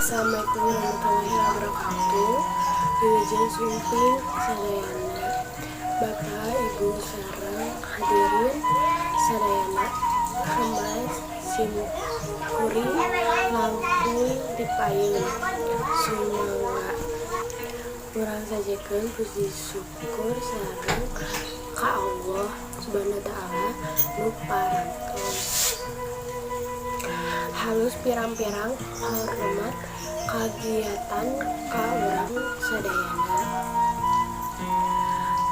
Assalamualaikum warahmatullahi wabarakatuh. Wilujeng sumping sadayana, Bapak, Ibu, sareng hadirin sadayana. Hemas simkuring langkung ti payun. Sumangga urang sajekeun puji syukur sareng ka Allah Subhanahu wa Ta'ala nu parantos halus pirang-pirang hormat kagiatan ka urang sadayana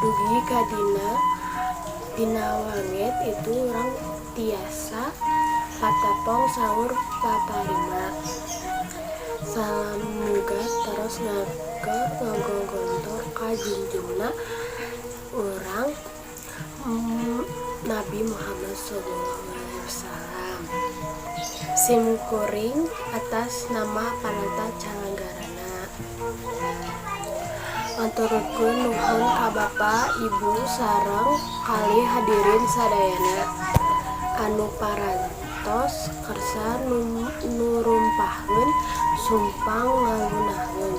dugi ka dina dina wanget itu urang tiasa patepong saur patarima. Salam muga terus ngagogontor ka junjungna urang, Nabi Muhammad Shallallahu Alaihi Wasallam. Simkuring atas nama Panata Calanggarana ngaturkeun nuhun ka Bapa, Ibu, sareng kalih hadirin sadayana anu parantos kersa nurumpaheun sumpang ngagunaheun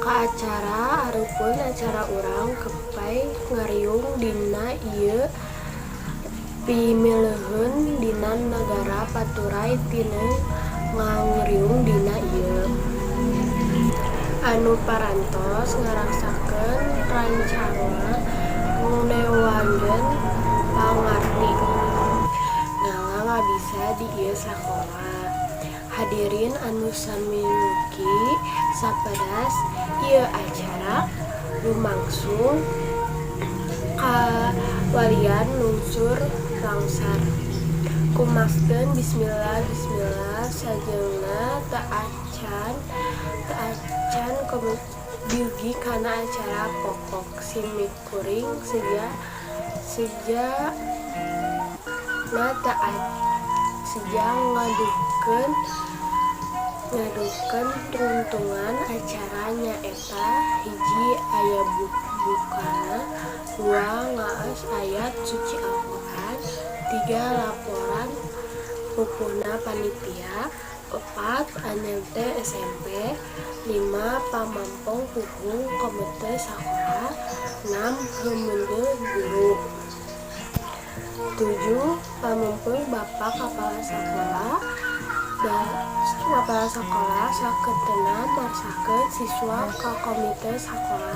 ka acara arupeun acara urang kepay ngariung dina ieu pimileuheun dina nagara paturay tineu ngariung dina ieu anu parantos ngarangsakeun rancanga ngunewangeun pangarti ngala ngabisa di ieu sakola. Hadirin anu samiluki sapedas ieu acara lumangsung kawalian lungsur langsar kumaskeun bismillah bismillah sajengna teu acan teu acan dugi kana acara pokok. Simkuring seja seja na teu seja ngadukeun ngadukeun tungtungan acara nyaeta hiji aya bukana, dua ngaos ayat suci Al-Qur'an, tiga laporan pupuhna panitia, opat anyante SMP, lima pamampong puhung komite sakola, enam heumeundeuh guru, tujuh pameungpeung Bapak Kepala Sakola kepala sakola sakeutena marsakeun siswa ka komite sakola.